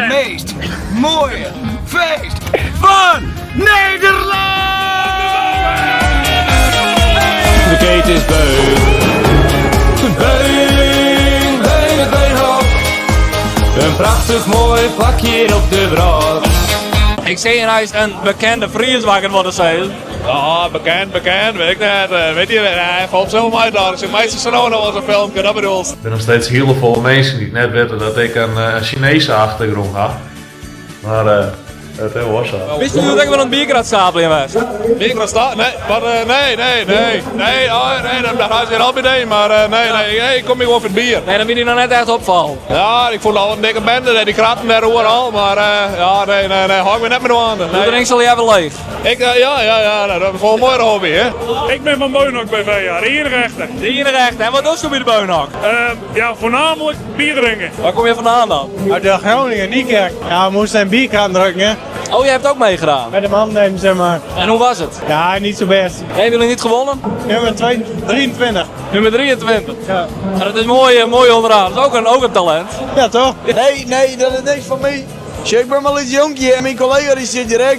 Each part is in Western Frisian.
Meest moaie feest fan Nederlân! De keet is beu. Beun, beun, it Beunhok. In prachtich moai plak hjir op de wrâld. Ik seach hjir in bekende Fries, wol ik it sizze. Ja, bekend, bekend, weet ik net. Weet je, nee, valt zo mij dan. Ze meisjes zijn ook nog wel eens een filmpje, dat bedoel. Der binne noch steeds hiele folle minsken dy't net witte dat ik in Chinese achtergrûn ha. Mar it is wol sa. Wist je dat ik wel in bierkrat stapeljen was? Bierkrat stapeljen? Nee, wat, nee, nee, nee. Nee, oh, nee, dat ha se hjir al by dy, mar nee, nee, nee, ik kom hjir gewoan foar it bier. Nee, dan wie dy noch net echt opfallen. Ja, ik fûn it al in dikke bende, dy kratten dêr oeral, mar ja, nee, nee, nee, hâld ik my net mei dwaande. Nee. De drink al even leech. Ik, ja, ja, ja, dat is wol in moaie hobby, hè. Ik bin fan Beunhok BV, ja, de ienige echte. De ienige echte. En wat dochsto by de Beunhok? Ja, voornamelijk bier drinken. Waar kom je vandaan dan? Uit de Groningen, Niekerk. Ja, we moesten een bierkraan drukken, hè. Oh, jij hebt ook meegedaan? Met de man nemen, zeg maar. En hoe was het? Ja, niet zo best. Hebben jullie niet gewonnen? Nummer 2, 23. Nummer 23? Ja. Maar dat is mooi, mooi onderaan. Dat is ook een talent. Ja, toch? Nee, nee, dat is niks voor mij. Ik ben maar een jonkje en mijn collega die zit hier ook.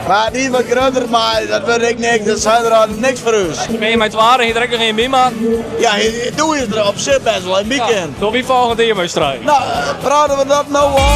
Maar die is wat groter, maar dat weet ik niks. Dat zijn er altijd niks voor ons. Ben je met twaalf hier direct nog in man? Ja, doe je er op zich best wel een weekend. Ja, door wie volgend jaar mee strijden? Nou, praten we dat nou al?